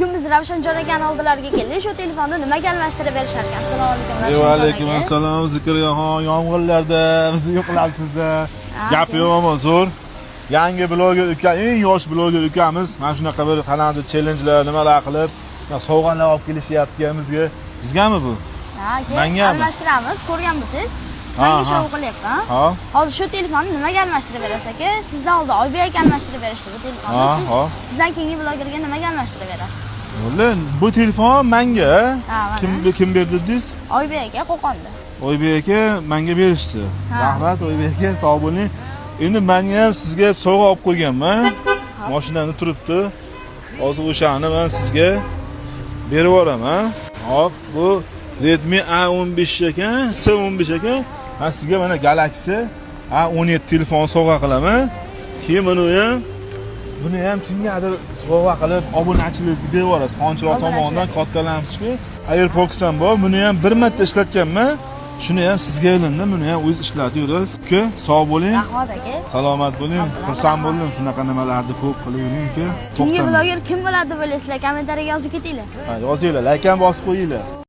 Bugun biz Ravshanjon akani oldilariga keldik. Shu telefonni nimaga almashtirib berishar ekan? Assalomu alaykum, Ravshanjon Va alaykum aka. assalom, Zikriyaxon, yomg'irlarda bizni yo'qlabsizda. Gap yo'q, ammo zo'r. Yangi bloger uka, eng yosh bloger ukamiz. Mana shunaqa bir qanaqadir challengelar, nimalar qilib, sovg'alar olib kelishyapti bizga. Bizgami bu? Ha, aka, Mangami? almashtiramiz, ko'rgan bo'lsangiz. Ha, Manga ha. shov qilyapti, ha? Ha? Hozir shu telefonni nimaga almashtirib berasiz, aka? Sizdan oldin Oybek aka almashtirib berishdi bu telefonni. Ha, Siz ha. sizdan keyingi blogerga nimaga almashtirib berasiz? Bo'ldi, bu telefon manga. Ha, mana. Kim berdi dedingiz? Oybek aka Qo'qonda. Oybek aka menga berishdi. Ha. Rahmat, Oybek aka, sog' bo'ling. Endi menga ham sizga sovg'a olib qo'yganman. Mashinada turibdi. Hozir o'shani men sizga berib yuboraman. Hop, bu Redmi A15 ekan, S15 ekan. Men sizga mana Galaxy A17 telefon sovg'a qilaman. Keyin buni ham kimgadir sovg'a qilib obunachilaringizga berib yuborasiz. Qonchiroq Obunachilar. tomonidan katta lampochka. AirPods ham bor. Buni ham bir marta ishlatganman. Shuni ham sizga ilindi. Buni ham o'z ishlatib. Uka, sog' bo'ling. Rahmat, aka. Salomat bo'ling. Xursand bo'ldim. Shunaqa nimalarni ko'p qilavering, uka. Keyingi To'xtamang. bloger kim bo'ladi deb o'ylaysizlar? Kommentariyaga yozib ketinglar. Ha, yozinglar, like ham bosib qo'yinglar.